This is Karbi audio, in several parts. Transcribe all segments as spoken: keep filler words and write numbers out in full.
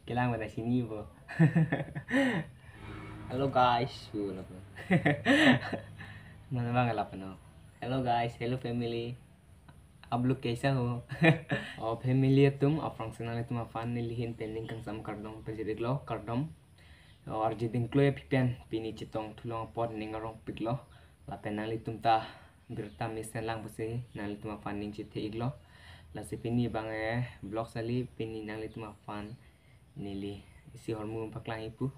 Kelang pada sini bo. Hello guys, bu lapu. Mana bang lapu no? Hello guys, hello family. Aap log kaisa ho? O family atum, aphrangsi nanglitum aphan neli ahin pen ning kangsam kardom pajir-iklo, kardom. O arje dingklo ya pipen, pini chetong thulong apot ning arongpiklo. Lapen nanglitum ta birta mesen lang pusi nanglitum aphan ning chethe-iklo. Lasi pini bang eh vlog sali, pini nanglitum aphan neli isi ahormu paklang-ik pu.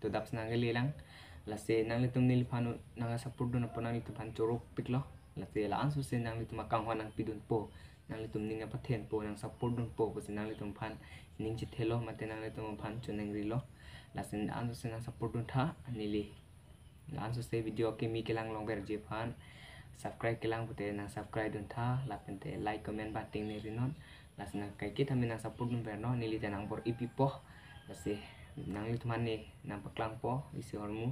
To adap si nangkele lang. Lasi nanglitum neliphan nang support dun apot nanglitum aphan choro-iklo. Lasi la-an sose nanglitum akanghon nangpidunpo, nanglitum ning apathenpo, nang support dunpo pusi nanglitum aphan ning chethelo mate nanglitum aphan choningrilo. Lasi la-an sose nang support duntha neli. La-an sose video kimi kelang longverji aphan, subscribe kelang pute nang subscribe duntha, lapen te like, comment bang tengnerinon. Lasi nang kaiketa mi nang support dunvernon, neli te nang bor-ipipo. Lasi nanglitum aphan ne nang paklangpo isi ahormu.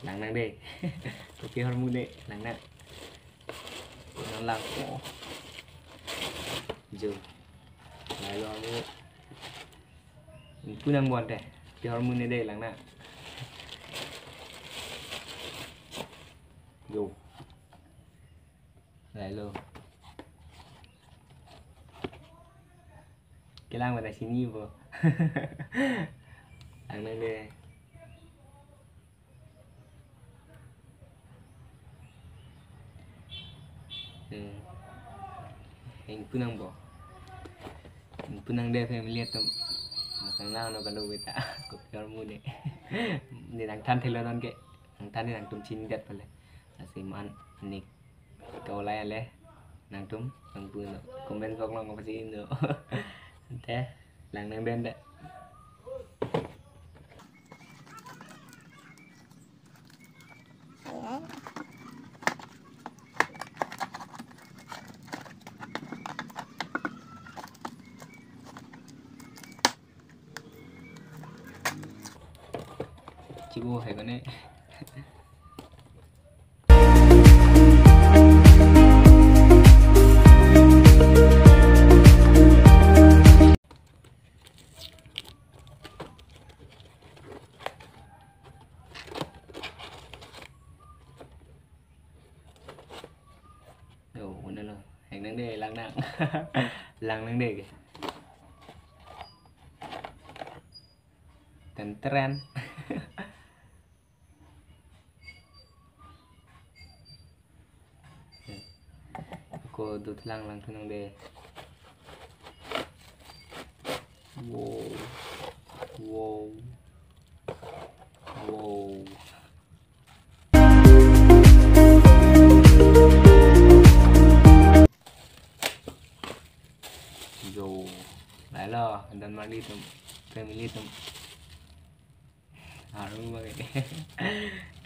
Lang nang de. Kopi ahormu de, lang nang. Nang langpo. Jo. Lailo ahormu. Ingpu nang bon te. Kopi ahormu ne de, lang nang. Jo. Lailo. Kelang pada sini bo. Lang nang de. Hmm. Ingpu nang bo. Ingpu nang de family atum. Masang nang no kado beta. Kopi ahormu ne. Ne nang than thelo non ke. Nang than ne nangtum chinidet pale. Lasi man nik. Kau lai ale. Nangtum, nangpu no. Comment box along kapachini no. Te, lang nang den de. Chibo hai kone. Yo, mana lo? Lang nang de, lang nang. Lang nang de ke. Ten tren. Ako dut lang lang tunang de. Wow. Wow. Wow. Jo. Lailo, dan mali tum, family tum. Harum bang.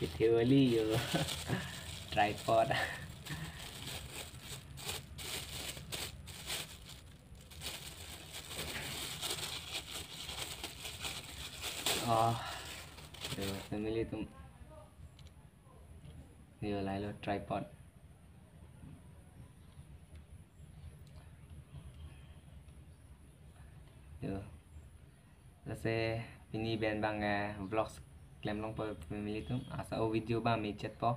Kethe kali yo. Tripod. Oh. Yo, family tum. Yo, lailo tripod. Yo. Lasi pini pen bang, eh, vlogs klem longpo family tum. Asa o video bang mechetpo.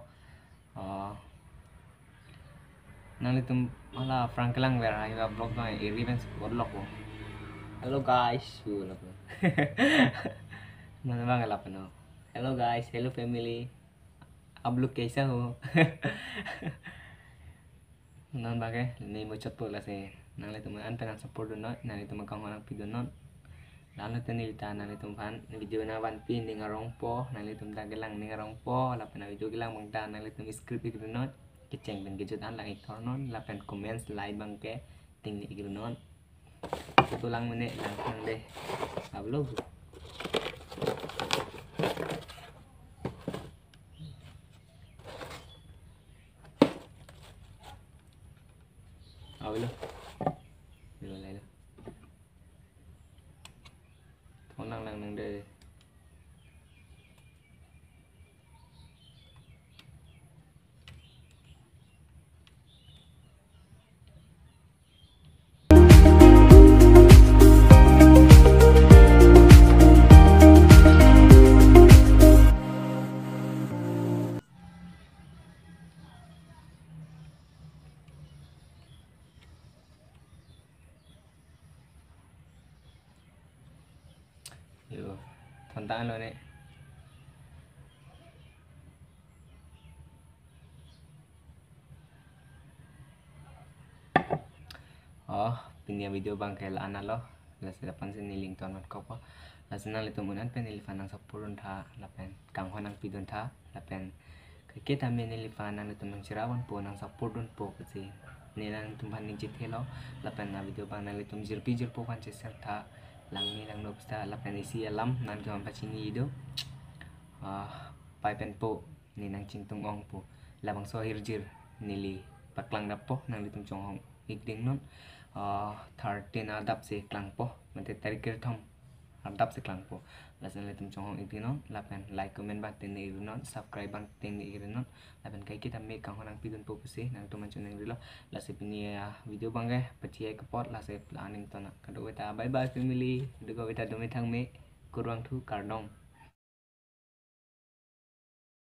Oh. Nanglitum hala aphrang kelangver hai ba vlog bang eri pen support lokpo. Hello guys, bu lapu. Mana bang lapu no? Hello guys, hello family. Aap log kaisa ho? Non bang ke, ne muchotpo lasi. Nanglitum an pen nang support dun non, nanglitum akanghon nangpidun non. Lalu te neli ta nanglitum aphan video nangvanpi ning arongpo, nanglitum ta kelang ning arongpo, lapen video kelang bang ta nanglitum skip-ik dun non, kecheng pen kejut an lang-ik thor non, lapen comments, like bang ke tengne-ik dun non. Photo lang mene lang lang de. Ablo. Ablo. Bilo lai lo. Thon lang lang nang de. Yo, thon ta lo ne. Oh, pini avideo abang ke la-an lo. Lasi lapu-an si neli ingtonmat kokpo. Lasi nanglitum un-an pen neliphan nang support duntha, lapen kanghon nangpidun tha, lapen kaiketa me neliphan nanglitum nangchirap dunpo, nang support dunpo pusi ne nanglitum aphan ningje thelo. Lapen avideo abang nanglitum jirpi jirpo aphan share tha, langme langno pusi tha, lapen isi alam nanglitum aphan pachini do. Ah, Pai Penpo, ne nangchingtung ongpo. Labangso ahirjir neli paklang dappo, nanglitum chonghong ik ding non. Ah, thirteen adap si klangpo, mate tarik kethom adap si klangpo. Lasi nanglitum chonghong ik ding non, lapen like, comment abang tengne ik ding non, subscribe abang tengne ik ding non, lapen kaiketa me kanghon nangpidunpo pusi nanglitum aphan choningrilo. Lasi pini avideo abang ke pachi-ai ke apot, lasi la-an ington nang. Kadokave ta bye bye family, kadokave ta dome thangme, kurvangthu, kardom.